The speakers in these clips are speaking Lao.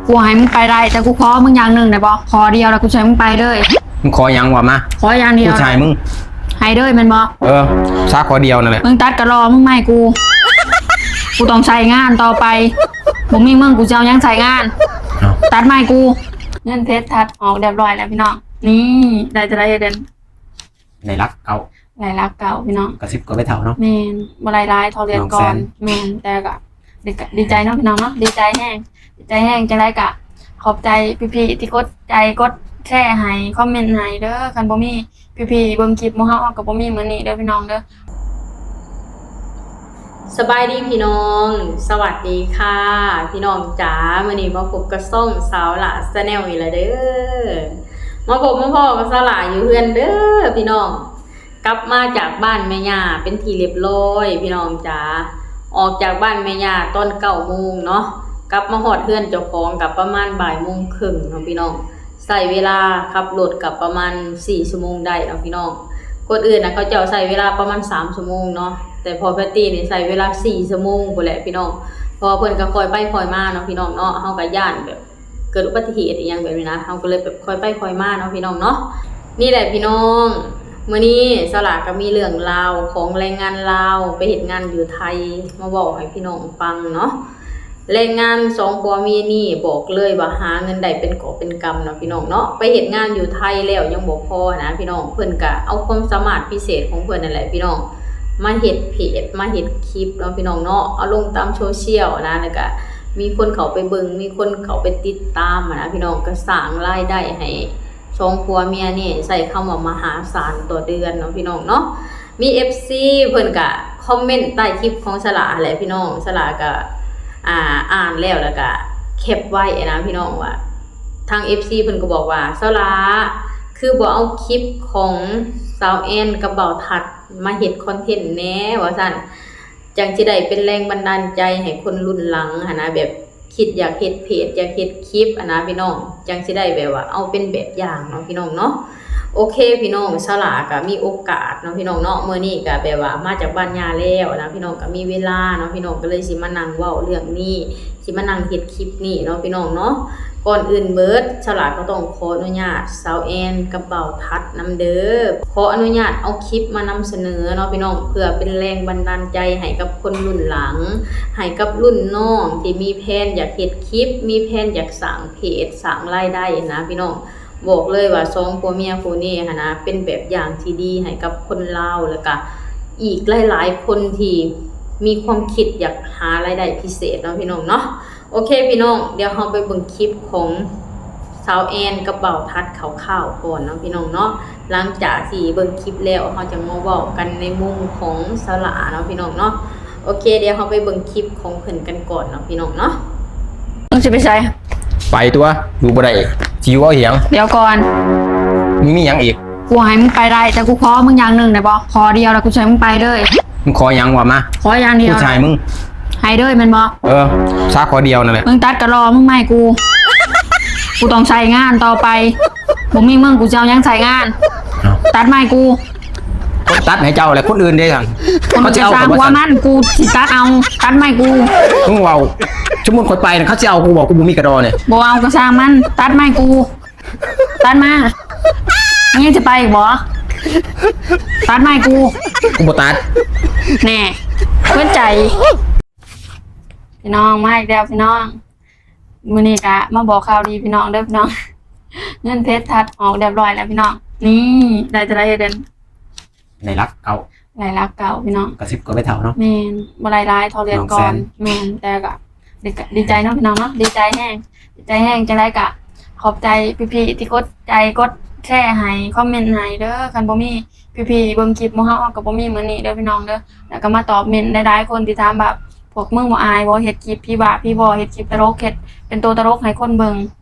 ກູໃຫ້ມຶງໄປໄດ້ ແຕ່ກູຂໍມຶງຢ່າງໜຶ່ງໄດ້ບໍ່? ຂໍດຽວແລ້ວກູຊິໃຫ້ມຶງໄປເລີຍ. ມຶງຂໍຫຍັງ? ເວົ້າມາ. ຂໍຢ່າງດຽວ. ກູຊິໃຫ້ມຶງ ໃຫ້ເລີຍແມ່ນບໍ່? ເອີ ສາຂໍດຽວນັ້ນແຫຼະ. ມຶງຕັດກະລໍມຶງໃໝ່ກູ ກູຕ້ອງໃຊ້ງານຕໍ່ໄປ. ບໍ່ມີມຶງກູຊິເອົາຫຍັງໃຊ້ງານ? ເອົ້າ ຕັດໃໝ່ກູ. ເງິນເພັດທັດອອກຮຽບຮ້ອຍແລ້ວພີ່ນ້ອງ. ນີ້ ໄດ້ເທົ່າໃດເດືອນ? ໄດ້ຫຼັກເກົ້າ. ໄດ້ຫຼັກເກົ້າພີ່ນ້ອງ. ກະສິບກວ່າໄປເທົ່າເນາະ. ແມ່ນ ບໍ່ໄດ້ຫຼາຍເທົ່າເດືອນກ່ອນ. ແມ່ນ ແຕ່ກະດີ ກະດີໃຈເນາະພີ່ນ້ອງເນາະ. ດີໃຈແຮງ ດີໃຈແຮງ. ຈັ່ງໃດກະຂອບໃຈພີ່ໆທີ່ກົດໃຈ ກົດແຊໃຫ້ ຄອມເມັນໃຫ້ເດີ. ຄັນບໍ່ມີພີ່ໆເບິ່ງຄລິບໝູ່ເຮົາ ເຮົາກະບໍ່ມີມື້ນີ້ເດີພີ່ນ້ອງເດີ. ສະບາຍດີພີ່ນ້ອງ ສະຫວັດດີຄ່ະພີ່ນ້ອງຈ໋າ. ມື້ນີ້ມາພົບກັບຊ່ອງສາວຫຼ້າ Channel ອີກແລ້ວເດີ. ມາພົບມາພໍ້ກັບສາວຫຼ້າຢູ່ເຮືອນເດີພີ່ນ້ອງ. ກັບມາຈາກບ້ານແມ່ຍ່າເປັນທີ່ຮຽບຮ້ອຍພີ່ນ້ອງຈ໋າ. ອອກຈາກບ້ານແມ່ຍ່າຕອນເກົ້າໂມງເນາະ ກັບມາຮອດເຮືອນເຈົ້າຂອງກະປະມານບ່າຍໂມງເຄິ່ງເນາະພີ່ນ້ອງ. ໃຊ້ເວລາຂັບລົດກະປະມານສີ່ຊົ່ວໂມງໄດ້ເນາະພີ່ນ້ອງ. ຄົນອື່ນນະເຂົາເຈົ້າໃຊ້ເວລາປະມານສາມຊົ່ວໂມງເນາະ ແຕ່ພໍ່ແພັດຕີນີ້ໃຊ້ເວລາສີ່ຊົ່ວໂມງພຸ້ນແຫຼະພີ່ນ້ອງ. ເພາະວ່າເພິ່ນກະຄ່ອຍໄປຄ່ອຍມາເນາະພີ່ນ້ອງເນາະ. ເຮົາກະຢ້ານແບບເກີດອຸບັດຕິເຫດອີ່ຫຍັງແບບນີ້ນະ ເຮົາກະເລີຍແບບຄ່ອຍໄປຄ່ອຍມາເນາະພີ່ນ້ອງເນາະ. ນີ້ແຫຼະພີ່ນ້ອງ ມື້ນີ້ສາວຫຼ້າກະມີເລື່ອງລາວຂອງແຮງງານລາວໄປເຮັດງານຢູ່ໄທ ມາເວົ້າໃຫ້ພີ່ນ້ອງຟັງເນາະ. ແຮງງານສອງຜົວເມຍນີ້ບອກເລີຍວ່າຫາເງິນໄດ້ເປັນກອບເປັນກຳເນາະພີ່ນ້ອງເນາະ. ໄປເຮັດງານຢູ່ໄທແລ້ວຍັງບໍ່ພໍນະພີ່ນ້ອງ ເພິ່ນກະເອົາຄວາມສາມາດພິເສດຂອງເພິ່ນນັ້ນແຫຼະພີ່ນ້ອງ ມາເຮັດເພຈ ມາເຮັດຄລິບເນາະພີ່ນ້ອງເນາະ. ເອົາລົງຕາມໂຊຊຽວນະ ແລ້ວກະມີຄົນເຂົ້າໄປເບິ່ງ ມີຄົນເຂົ້າໄປຕິດຕາມຫັ້ນນະພີ່ນ້ອງ. ກະສ້າງລາຍໄດ້ໃຫ້ສອງຜົວເມຍນີ້ ໃຊ້ຄຳວ່າມະຫາສານຕໍ່ເດືອນເນາະພີ່ນ້ອງເນາະ. ມີເອັຟຊີເພິ່ນກະຄອມເມັນໃຕ້ຄລິບຂອງສາວຫຼ້າຫັ້ນແຫຼະພີ່ນ້ອງ. ສາວຫຼ້າກະ ອ່າ ອ່ານແລ້ວ ແລ້ວກະແຄັບໄວ້ນະພີ່ນ້ອງ ວ່າທາງເອັຟຊີເພິ່ນກະບອກວ່າ ສາວຫຼ້າ ຄືບໍ່ເອົາຄລິບຂອງສາວແອນກັບບ່າວທັດມາເຮັດຄອນເທັນແດ່ ວ່າຊັ້ນ. ຈັ່ງຊິໄດ້ເປັນແຮງບັນດານໃຈໃຫ້ຄົນລຸ້ນຫຼັງຫັ້ນນະ ແບບຄິດຢາກເຮັດເພຈ ຢາກເຮັດຄລິບຫັ້ນນະພີ່ນ້ອງ. ຈັ່ງຊິໄດ້ແບບວ່າເອົາເປັນແບບຢ່າງເນາະພີ່ນ້ອງເນາະ. ໂອເຄພີ່ນ້ອງ ສາວຫຼ້າກະມີໂອກາດເນາະພີ່ນ້ອງເນາະ. ມື້ນີ້ກະແບບວ່າມາຈາກບ້ານຍ່າແລ້ວນະພີ່ນ້ອງ ກະມີເວລາເນາະພີ່ນ້ອງ ກະເລີຍຊິມານັ່ງເວົ້າເລື່ອງນີ້ ຊິມານັ່ງເຮັດຄລິບນີ້ເນາະພີ່ນ້ອງເນາະ. ກ່ອນອື່ນເບີດ ສາວຫຼ້າກະຕ້ອງຂໍອະນຸຍາດສາວແອນກັບບ່າວທັດນຳເດີ. ຂໍອະນຸຍາດເອົາຄລິບມານຳສະເໜີເນາະພີ່ນ້ອງ ເພື່ອເປັນແຮງບັນດານໃຈໃຫ້ກັບຄົນລຸ້ນຫຼັງ ໃຫ້ກັບລຸ້ນນ້ອງທີ່ມີແພນຢາກເຮັດຄລິບ ມີແພນຢາກສ້າງເພຈ ສ້າງລາຍໄດ້ຫັ້ນນະພີ່ນ້ອງ. ບອກເລີຍວ່າສອງຜົວເມຍຄູ່ນີ້ຫັ້ນນະ ເປັນແບບຢ່າງທີ່ດີໃຫ້ກັບຄົນລາວ ແລ້ວກະອີກຫຼາຍໆຄົນທີ່ມີຄວາມຄິດຢາກຫາລາຍໄດ້ພິເສດເນາະພີ່ນ້ອງເນາະ. ໂອເຄພີ່ນ້ອງ ດຽວເຮົາໄປເບິ່ງຄລິບຂອງສາວແອນກັບບ່າວທັດຄ່າວໆກ່ອນເນາະພີ່ນ້ອງເນາະ. ຫຼັງຈາກທີ່ເບິ່ງຄລິບແລ້ວ ເຮົາຈັ່ງມາເວົ້າກັນໃນມຸມຂອງສາວຫຼ້າເນາະພີ່ນ້ອງເນາະ. ໂອເຄ ດຽວເຮົາໄປເບິ່ງຄລິບຂອງເພິ່ນກັນກ່ອນເນາະພີ່ນ້ອງເນາະ. ມຶງຊິໄປໃສ? ໄປຕົວະ ຢູ່ບໍ່ໄດ້ ຊິຢູ່ເອົາຫຍັງ? ດຽວກ່ອນ ມຶງມີຫຍັງອີກ? ກູໃຫ້ມຶງໄປໄດ້ ແຕ່ກູຂໍມຶງຢ່າງໜຶ່ງໄດ້ບໍ່? ຂໍດຽວແລ້ວກູຊິໃຫ້ມຶງໄປເລີຍ. ມຶງຂໍຫຍັງ? ເວົ້າມາ. ຂໍຢ່າງດຽວ. ກູຊິໃຫ້ມຶງ ໃຫ້ເລີຍແມ່ນບໍ່? ເອີ ສາຂໍດຽວນັ້ນແຫຼະ. ມຶງຕັດກະລໍມຶງໃໝ່ກູ ກູຕ້ອງໃຊ້ງານຕໍ່ໄປ. ບໍ່ມີມຶງກູຊິເອົາຫຍັງໃຊ້ງານ? ເອົ້າ ຕັດໃໝ່ກູ. ຄົນຕັດໃຫ້ເຈົ້າແຫຼະ ຄົນອື່ນເດ້ຊັ້ນ? ເຂົາຊິເອົາກະຊ່າງຫົວມັນ ກູຊິຕັດເອົາ. ຕັດໃໝ່ກູ. ມຶງເວົ້າ ສົມມຸດຂ້ອຍໄປນະ ເຂົາຊິເອົາກູບໍ່? ກູບໍ່ມີກະດໍນີ້. ບໍ່ເອົາກະຊ່າງມັນ ຕັດໃໝ່ກູ. ຕັດມາ. ຍັງຈະໄປອີກບໍ່? ຕັດໃໝ່ກູ. ກູບໍ່ຕັດ. ແນ່ ເປີດໃຈ. ພີ່ນ້ອງ ມາອີກແລ້ວພີ່ນ້ອງ. ມື້ນີ້ກະມາບອກຂ່າວດີພີ່ນ້ອງເດີພີ່ນ້ອງ. ເງິນເພັດທັດອອກຮຽບຮ້ອຍແລ້ວພີ່ນ້ອງ. ນີ້ ໄດ້ເທົ່າໃດເດືອນ? ໄດ້ຫຼັກເກົ້າ. ໄດ້ຫຼັກເກົ້າພີ່ນ້ອງ. ກະສິບກວ່າໄປເທົ່າເນາະ. ແມ່ນ ບໍ່ໄດ້ຫຼາຍເທົ່າເດືອນກ່ອນ. ແມ່ນ ແຕ່ກະດີ ກະດີໃຈເນາະພີ່ນ້ອງເນາະ. ດີໃຈແຮງ ດີໃຈແຮງ. ຈັ່ງໃດກະຂອບໃຈພີ່ໆທີ່ກົດໃຈ ກົດແຊໃຫ້ ຄອມເມັນໃຫ້ເດີ. ຄັນບໍ່ມີ ພີ່ໆເບິ່ງຄລິບໝູ່ເຮົາ ເຮົາກະບໍ່ມີມື້ນີ້ເດີພີ່ນ້ອງເດີ. ແລ້ວກະມາຕອບເມັນຫຼາຍໆຄົນທີ່ຖາມວ່າ ພວກມຶງບໍ່ອາຍບໍ່ ເຮັດຄລິບຜີບ້າຜີບໍ ເຮັດຄລິບຕະຫຼົກ ເຮັດເປັນໂຕຕະຫຼົກໃຫ້ຄົນເບິ່ງ?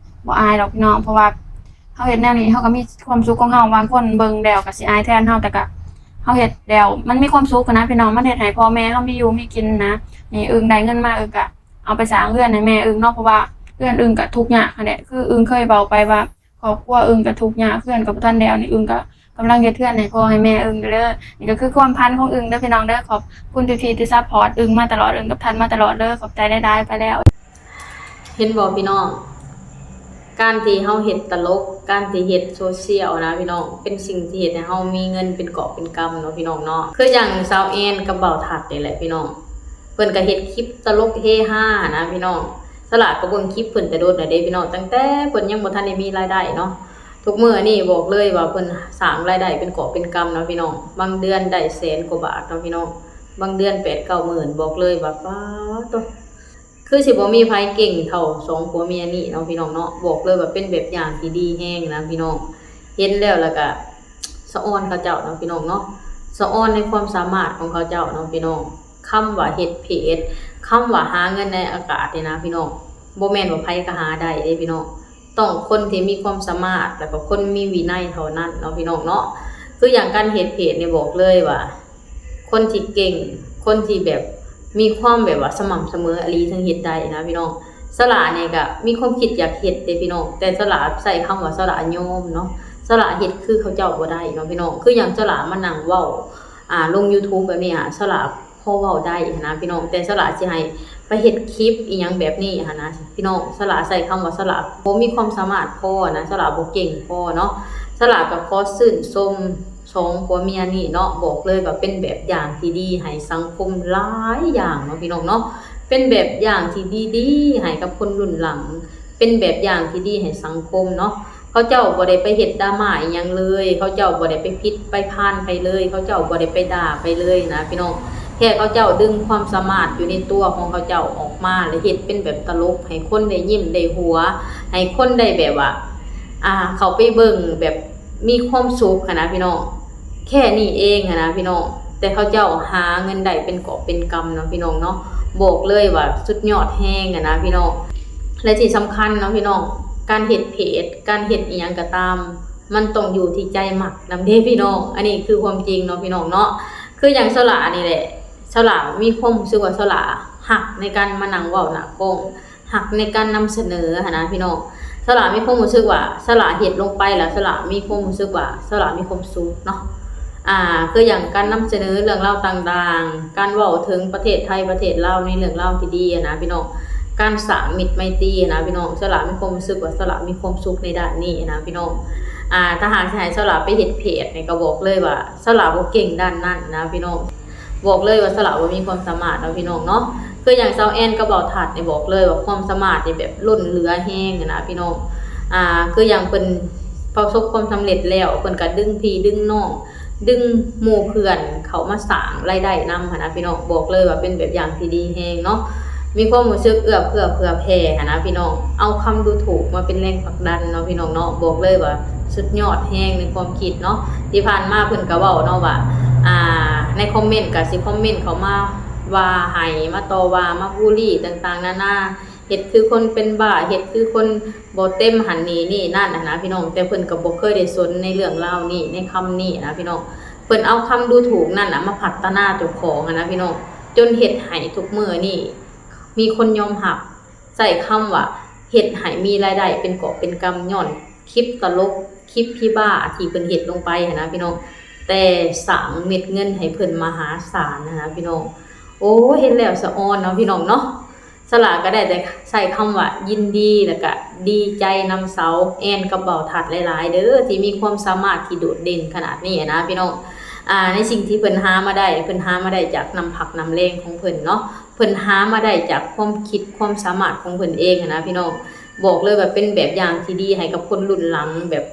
ບໍ່ອາຍດອກພີ່ນ້ອງ ເພາະວ່າເຮົາເຮັດແນວນີ້ ເຮົາກະມີຄວາມສຸກຂອງເຮົາ. ບາງຄົນເບິ່ງແລ້ວກະຊິອາຍແທນເຮົາ ແຕ່ກະເຮົາເຮັດແລ້ວມັນມີຄວາມສຸກຫັ້ນນະພີ່ນ້ອງ. ມັນເຮັດໃຫ້ພໍ່ແມ່ເຮົາມີຢູ່ມີກິນນະ. ນີ້ອຶ່ງໄດ້ເງິນມາ ອຶ່ງກະເອົາໄປສ້າງເຮືອນໃຫ້ແມ່ອຶ່ງເນາະ ເພາະວ່າເຮືອນອຶ່ງກະທຸກຍາກຫັ້ນແຫຼະ. ຄືອຶ່ງເຄີຍເວົ້າໄປວ່າ ຄອບຄົວອຶ່ງກະທຸກຍາກ ເຮືອນກະບໍ່ທັນແລ້ວ ນີ້ອຶ່ງກະກຳລັງເຮັດເຮືອນໃຫ້ພໍ່ໃຫ້ແມ່ອຶ່ງເດີ. ນີ້ກະຄືຄວາມຝັນຂອງອຶ່ງເດີພີ່ນ້ອງເດີ. ຂອບຄຸນພີ່ໆທີ່ຊັບພອດອຶ່ງມາຕະຫຼອດ ອຶ່ງກັບທັດມາຕະຫຼອດເດີ. ຂອບໃຈຫຼາຍໆ ໄປແລ້ວ. ເຫັນບໍ່ພີ່ນ້ອງ ການທີ່ເຮົາເຮັດຕະຫຼົກ ການທີ່ເຮັດໂຊຊຽວນະພີ່ນ້ອງ ເປັນສິ່ງທີ່ເຮັດໃຫ້ເຮົາມີເງິນເປັນກອບເປັນກຳເນາະພີ່ນ້ອງເນາະ. ຄືຢ່າງສາວແອນກັບບ່າວທັດນີ້ແຫຼະພີ່ນ້ອງ ເພິ່ນກໍເຮັດຄລິບຕະຫຼົກເຮຮານະພີ່ນ້ອງ. ສາວຫຼ້າກໍເບິ່ງຄລິບເພິ່ນແຕ່ດົນແລ້ວເດ້ພີ່ນ້ອງ ຕັ້ງແຕ່ເພິ່ນຍັງບໍ່ທັນໄດ້ມີລາຍໄດ້ເນາະ. ທຸກມື້ນີ້ບອກເລີຍວ່າເພິ່ນສ້າງລາຍໄດ້ເປັນກອບເປັນກຳເນາະພີ່ນ້ອງ. ບາງເດືອນໄດ້ແສນກວ່າບາດເນາະພີ່ນ້ອງ ບາງເດືອນແປດເກົ້າໝື່ນ. ບອກເລີຍວ່າ ປາດໂທ້ ຄືຊິບໍ່ມີໃຜເກັ່ງເທົ່າສອງຜົວເມຍນີ້ເນາະພີ່ນ້ອງເນາະ. ບອກເລີຍວ່າເປັນແບບຢ່າງທີ່ດີແຮງນະພີ່ນ້ອງ. ເຫັນແລ້ວລະກະສະອອນເຂົາເຈົ້າເນາະພີ່ນ້ອງເນາະ ສະອອນໃນຄວາມສາມາດຂອງເຂົາເຈົ້າເນາະພີ່ນ້ອງ. ຄຳວ່າເຮັດເພຈ ຄຳວ່າຫາເງິນໃນອາກາດນີ້ນະພີ່ນ້ອງ ບໍ່ແມ່ນວ່າໃຜກໍຫາໄດ້ເດ້ພີ່ນ້ອງ. ຕ້ອງຄົນທີ່ມີຄວາມສາມາດ ແລ້ວກໍຄົນມີວິໄນເທົ່ານັ້ນເນາະພີ່ນ້ອງເນາະ. ຄືຢ່າງການເຮັດເພຈນີ້ບອກເລີຍວ່າ ຄົນທີ່ເກັ່ງ ຄົນທີ່ແບບມີຄວາມແບບວ່າສະໝ່ຳສະເໝີອີ່ຫຼີ ເຖິງເຮັດໄດ້ນະພີ່ນ້ອງ. ສາວຫຼ້ານີ້ກໍມີຄວາມຄິດຢາກເຮັດເດ້ພີ່ນ້ອງ ແຕ່ສາວຫຼ້າໃຊ້ຄຳວ່າສາວຫຼ້າຍອມເນາະ ສາວຫຼ້າເຮັດຄືເຂົາເຈົ້າບໍ່ໄດ້ເນາະພີ່ນ້ອງ. ຄືຢ່າງສາວຫຼ້າມານັ່ງເວົ້າ ອ່າ ລົງຢູທູບແບບນີ້ຫາ ສາວຫຼ້າພໍເວົ້າໄດ້ຫັ້ນນະພີ່ນ້ອງ ແຕ່ສາວຫຼ້າຊິໃຫ້ໄປເຮັດຄລິບອີ່ຫຍັງແບບນີ້ຫັ້ນນະພີ່ນ້ອງ ສາວຫຼ້າໃຊ້ຄຳວ່າສາວຫຼ້າບໍ່ມີຄວາມສາມາດພໍນະ ສາວຫຼ້າບໍ່ເກັ່ງພໍເນາະ. ສາວຫຼ້າກໍຂໍຊື່ນຊົມສອງຜົວເມຍນີ້ເນາະ ບອກເລີຍວ່າເປັນແບບຢ່າງທີ່ດີໃຫ້ສັງຄົມຫຼາຍຢ່າງເນາະພີ່ນ້ອງເນາະ. ເປັນແບບຢ່າງທີ່ດີໆໃຫ້ກັບຄົນລຸ້ນຫຼັງ ເປັນແບບຢ່າງທີ່ດີໃຫ້ສັງຄົມເນາະ. ເຂົາເຈົ້າບໍ່ໄດ້ໄປເຮັດດຣາມາອີ່ຫຍັງເລີຍ ເຂົາເຈົ້າບໍ່ໄດ້ໄປຜິດໄປຜ່ານໃຜເລີຍ ເຂົາເຈົ້າບໍ່ໄດ້ໄປດ່າໃຜເລີຍນະພີ່ນ້ອງ. ແຄ່ເຂົາເຈົ້າດຶງຄວາມສາມາດຢູ່ໃນຕົວຂອງເຂົາເຈົ້າອອກມາ ແລະ ເຮັດເປັນແບບຕະຫຼົກໃຫ້ຄົນໄດ້ຍິ້ມໄດ້ຫົວ ໃຫ້ຄົນໄດ້ແບບວ່າ ອ່າ ເຂົ້າໄປເບິ່ງແບບມີຄວາມສຸກຫັ້ນນະພີ່ນ້ອງ. ແຄ່ນີ້ເອງຫັ້ນນະພີ່ນ້ອງ ແຕ່ເຂົາເຈົ້າຫາເງິນໄດ້ເປັນກອບເປັນກຳເນາະພີ່ນ້ອງເນາະ. ບອກເລີຍວ່າສຸດຍອດແຮງຫັ້ນນະພີ່ນ້ອງ. ແລະທີ່ສຳຄັນເນາະພີ່ນ້ອງ ການເຮັດເພຈ ການເຮັດອີ່ຫຍັງກໍຕາມ ມັນຕ້ອງຢູ່ທີ່ໃຈມັກນຳເດ້ພີ່ນ້ອງ. ອັນນີ້ຄືຄວາມຈິງເນາະພີ່ນ້ອງເນາະ. ຄືຢ່າງສາວຫຼ້ານີ້ແຫຼະ ສາວຫຼ້າມີຄວາມຮູ້ສຶກວ່າສາວຫຼ້າຮັກໃນການມານັ່ງເວົ້າໜ້າກ້ອງ ຮັກໃນການນຳສະເໜີຫັ້ນນະພີ່ນ້ອງ. ສາວຫຼ້າມີຄວາມຮູ້ສຶກວ່າສາວຫຼ້າເຮັດລົງໄປແລ້ວ ສາວຫຼ້າມີຄວາມຮູ້ສຶກວ່າສາວຫຼ້າມີຄວາມສຸກເນາະ. ອ່າ ຄືຢ່າງການນຳສະເໜີເລື່ອງລາວຕ່າງໆ ການເວົ້າເຖິງປະເທດໄທປະເທດລາວໃນເລື່ອງລາວທີ່ດີຫັ້ນນະພີ່ນ້ອງ ການສ້າງມິດໄມຕີຫັ້ນນະພີ່ນ້ອງ ສາວຫຼ້າມີຄວາມຮູ້ສຶກວ່າສາວຫຼ້າມີຄວາມສຸກໃນດ້ານນີ້ຫັ້ນນະພີ່ນ້ອງ. ອ່າ ຖ້າຫາກຊິໃຫ້ສາວຫຼ້າໄປເຮັດເພຈນີ້ ກໍບອກເລີຍວ່າສາວຫຼ້າບໍ່ເກັ່ງດ້ານນັ້ນນະພີ່ນ້ອງ. ບອກເລີຍວ່າສາວຫຼ້າບໍ່ມີຄວາມສາມາດເນາະພີ່ນ້ອງເນາະ. ຄືຢ່າງສາວແອນກັບບ່າວທັດນີ້ ບອກເລີຍວ່າຄວາມສາມາດນີ້ແບບລົ້ນເຫຼືອແຮງຫັ້ນນະພີ່ນ້ອງ. ອ່າ ຄືຢ່າງເພິ່ນປະສົບຄວາມສຳເລັດແລ້ວ ເພິ່ນກໍດຶງພີ່ດຶງນ້ອງ ດຶງໝູ່ເພື່ອນເຂົ້າມາສ້າງລາຍໄດ້ນຳຫັ້ນນະພີ່ນ້ອງ. ບອກເລີຍວ່າເປັນແບບຢ່າງທີ່ດີແຮງເນາະ ມີຄວາມຮູ້ສຶກເອື້ອເຟື້ອເຜື່ອແຜ່ຫັ້ນນະພີ່ນ້ອງ. ເອົາຄຳດູຖູກມາເປັນແຮງຜັກດັນເນາະພີ່ນ້ອງເນາະ. ບອກເລີຍວ່າສຸດຍອດແຮງໃນຄວາມຄິດເນາະ. ທີ່ຜ່ານມາເພິ່ນກໍເວົ້າເນາະວ່າ ອ່າ ໃນຄອມເມັນກໍຊິຄອມເມັນເຂົ້າມາວ່າໃຫ້ ມາຕໍ່ວ່າ ມາບູລີຕ່າງໆນານາ ເຮັດຄືຄົນເປັນບ້າ ເຮັດຄືຄົນບໍ່ເຕັມຫັ້ນນີ້ນີ້ນັ້ນຫັ້ນນະພີ່ນ້ອງ. ແຕ່ເພິ່ນກໍບໍ່ເຄີຍໄດ້ສົນໃນເລື່ອງລາວນີ້ ໃນຄຳນີ້ນະພີ່ນ້ອງ. ເພິ່ນເອົາຄຳດູຖູກນັ້ນນະມາພັດທະນາເຈົ້າຂອງຫັ້ນນະພີ່ນ້ອງ ຈົນເຮັດໃຫ້ທຸກມື້ນີ້ມີຄົນຍອມຮັບ ໃຊ້ຄຳວ່າເຮັດໃຫ້ມີລາຍໄດ້ເປັນກອບເປັນກຳ ຍ້ອນຄລິບຕະຫຼົກ ຄລິບຜີບ້າທີ່ເພິ່ນເຮັດລົງໄປຫັ້ນນະພີ່ນ້ອງ. ແຕ່ສ້າງເມັດເງິນໃຫ້ເພິ່ນມະຫາສານຫັ້ນນະພີ່ນ້ອງ. ໂອ້ ເຫັນແລ້ວສະອອນເນາະພີ່ນ້ອງເນາະ. ສາວຫຼ້າກໍໄດ້ແຕ່ໃຊ້ຄຳວ່າຍິນດີ ແລ້ວກະດີໃຈນຳສາວແອນກັບບ່າວທັດຫຼາຍໆເດີ ທີ່ມີຄວາມສາມາດທີ່ໂດດເດັ່ນຂະໜາດນີ້ນະພີ່ນ້ອງ. ອ່າ ໃນສິ່ງທີ່ເພິ່ນຫາມາໄດ້ ເພິ່ນຫາມາໄດ້ຈາກນ້ຳພັກນ້ຳແຮງຂອງເພິ່ນເນາະ ເພິ່ນຫາມາໄດ້ຈາກຄວາມຄິດຄວາມສາມາດຂອງເພິ່ນເອງຫັ້ນນະພີ່ນ້ອງ. ບອກເລີຍວ່າເປັນແບບຢ່າງທີ່ດີໃຫ້ກັບຄົນລຸ້ນຫຼັງແບບ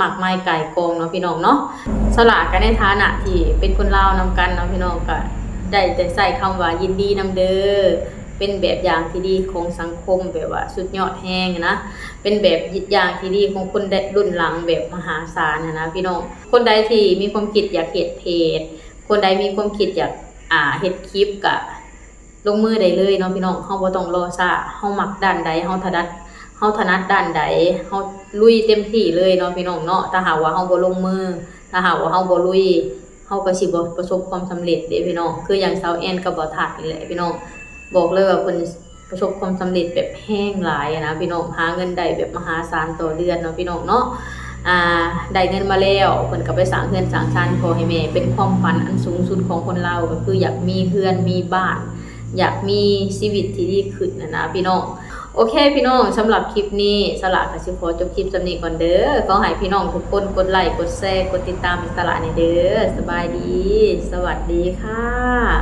ມາກມາຍກ່າຍກອງເນາະພີ່ນ້ອງເນາະ. ສາວຫຼ້າກໍໃນຖານະທີ່ເປັນຄົນລາວນຳກັນເນາະພີ່ນ້ອງ ກໍໄດ້ແຕ່ໃຊ້ຄຳວ່າຍິນດີນຳເດີ ເປັນແບບຢ່າງທີ່ດີຂອງສັງຄົມ ແບບວ່າສຸດຍອດແຮງນະ ເປັນແບບຢ່າງທີ່ດີຂອງຄົນລຸ້ນຫຼັງແບບມະຫາສານນະພີ່ນ້ອງ. ຄົນໃດທີ່ມີຄວາມຄິດຢາກເຮັດເພຈ ຄົນໃດມີຄວາມຄິດຢາກ ອ່າ ເຮັດຄລິບ ກະ ລົງມືໄດ້ເລີຍເນາະພີ່ນ້ອງ. ເຮົາບໍ່ຕ້ອງລໍຊ້າ ເຮົາມັກດ້ານໃດ ເຮົາຖະໜັດ ເຮົາຖະໜັດດ້ານໃດ ເຮົາລຸຍເຕັມທີ່ເລີຍເນາະພີ່ນ້ອງເນາະ. ຖ້າຫາກວ່າເຮົາບໍ່ລົງມື ຖ້າຫາກວ່າເຮົາບໍ່ລຸຍ ເຮົາກໍຊິບໍ່ປະສົບຄວາມສຳເລັດເດ້ພີ່ນ້ອງ. ຄືຢ່າງສາວແອນກັບບ່າວທັດນີ້ແຫຼະພີ່ນ້ອງ ບອກເລີຍວ່າເພິ່ນປະສົບຄວາມສຳເລັດແບບແຮງຫຼາຍນະພີ່ນ້ອງ ຫາເງິນໄດ້ແບບມະຫາສານຕໍ່ເດືອນເນາະພີ່ນ້ອງເນາະ. ອ່າ ໄດ້ເງິນມາແລ້ວ ເພິ່ນກໍໄປສ້າງເຮືອນສ້າງຊານໃຫ້ພໍ່ໃຫ້ແມ່ ເປັນຄວາມຝັນອັນສູງສຸດຂອງຄົນລາວ ກໍຄືຢາກມີເຮືອນມີບ້ານ ຢາກມີຊີວິດທີ່ດີຂຶ້ນຫັ້ນນະພີ່ນ້ອງ. ໂອເຄພີ່ນ້ອງ, ສຳລັບຄລິບນີ້ ສາລາກໍຊິຂໍຈົບຄລິບສ່ຳນີ້ກ່ອນເດີ. ຂໍໃຫ້ພີ່ນ້ອງທຸກຄົນກົດໄລ ກົດແຊ ກົດຕິດຕາມໃຫ້ສາລາແດ່ເດີ. ສະບາຍດີ, ສະຫວັດດີຄ່ະ.